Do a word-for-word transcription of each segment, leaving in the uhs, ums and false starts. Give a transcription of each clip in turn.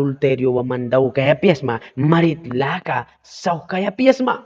adulterio ba man daukaia apia sma, marit laka sauhkaia apia sma.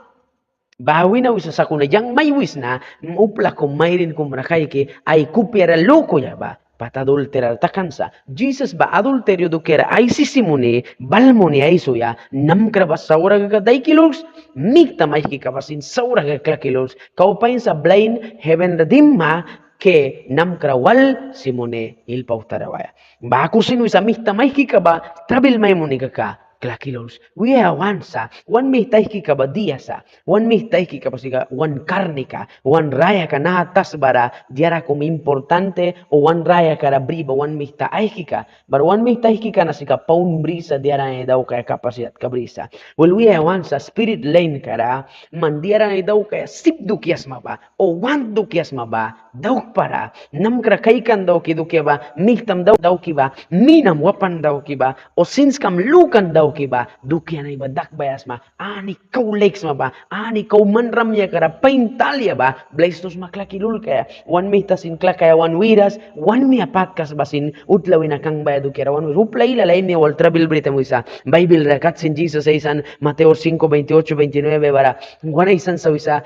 Baha wina wisa sakuna yang mai wisna, upla kum mairin kum ra kaiki ai kupia ra lukuya ba pat adulterar takan sa. Jisas ba adulterio dukiara aisisi muni, bal muni aisuya, namkra ba saura kaka daiki lulks, mihtam aihkika ba sin saura kaka klaki lulks. Kau pain sa blain heven ra dimma ke namkra wal si muni hilp autara waia. Baku sin wisa mihtam aihkika ba trabil mai muni kaka klaki lulks. Wiaia want sa, wan mihta aihkika ba dia sa, wan mihta aihkika ba sika wan karnika, wan rayaka naha tasbara diara kum importante o wan rayakara bri ba wan mihta aihkika. Bara wan mihta aihkika na sika paun brisa, diara nani daukaia kapasidadka brisa. Wel, wiaia want sa, spirit lainkara man diara nani daukaia sip dukia sma ba o want dukia sma ba daukpara, namkra kaikan dauki dukia ba, mihtam dau- dauki ba, minam wapan dauki ba, o sinskam lukan dauki ba dukia nani ba dakbaia sma. Ani kau laik sma ba, ani kau man ramyakara pain talia ba, blaistu sma klaki lulkaia. Wan mihta sin klakaia wan wiras, wan mia patkas ba sin utla wina kangbaia dukiara wan wiras. Upla ailal ai mia wal trabil bri taim wisa, Baibil ra kat sin Jisas aisan Mateo cinco, veintiocho, veintinueve bara wan aisan sa wisa,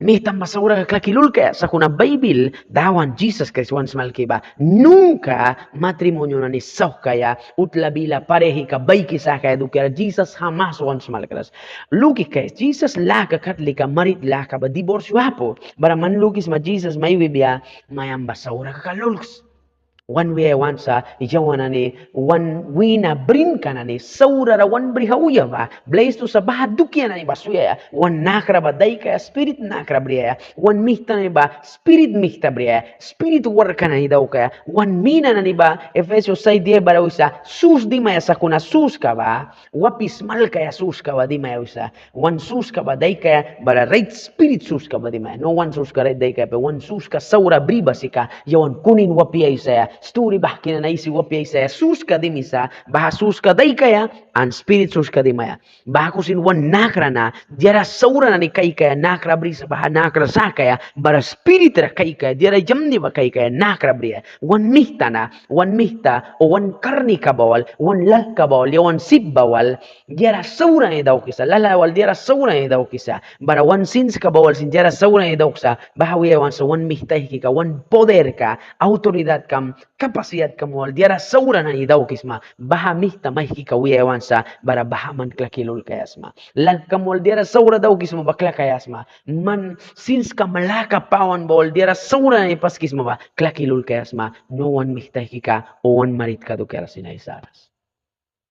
mihtam ba saura kaka klaki lulkaia. Sakuna Baibil, Dawan Jisas Kraist wan smalki ba nunca matrimonio nani sauhkaia, utla bila parejika baiki sakaia dukiara Jisas jamás wan smalkras. Luki kais, Jisas laka kat lika marit laka ba divorcio apu. Bara man lukisma Jisas mai wibia, maiam ba saura kaka lulks. Wan wiaia want sa, yawan nani wan wina brinka nani saurara wan brih auya ba, blaistu sa, baha dukia nani ba swiaia. Wan nakra ba daikaia, spirit nakra briaia. Wan mihta nani ba spirit mihta briaia, spirit warkka nani daukaia. Wan mina nani ba, Efesios seis diez bara wisa, sus dimaia, sakuna suska ba wapi smalkaia suska ba dimaia wisa. Wan suska ba daikaia bara rait spirit suska ba dimaia. No wan suska rait daikaia apia, wan suska saura bri ba sika yawan kunin wapi aisaia, sturi bahki nani aisi wapi aisaia suska dimisa. Baha suska daikaia an spirit suska dimaia. Baku sin wan nakra na diara saura nani kaikaia nakra brisa, baha nakra sakaia, bara spirit ra kaikaia, diara yamni ba kaikaia nakra briaia. Wan mihta na, wan mihta o wan karnika ba wal, wan lalka ba wal, yawan sip ba wal diara saura nani daukisa, lalah wal diara saura nani daukisa, bara wan sinska ba wal sin diara saura nani daukisa. Baha wiaia want sa, wan mihta aihkika, wan poderka, autoridadkam, capacidadkam wal diara saura nani daukisma. Baha mihtam aihkika wiaia want sa, bara baha man klaki lulkaia sma. Lalkam wal diara saura daukisma ba klakaia sma. Man sinskam laka pawan ba wal diara saura nani paskisma ba klaki lulkaia sma. No wan mihta aihkika o wan maritka dukiara sin aisaras.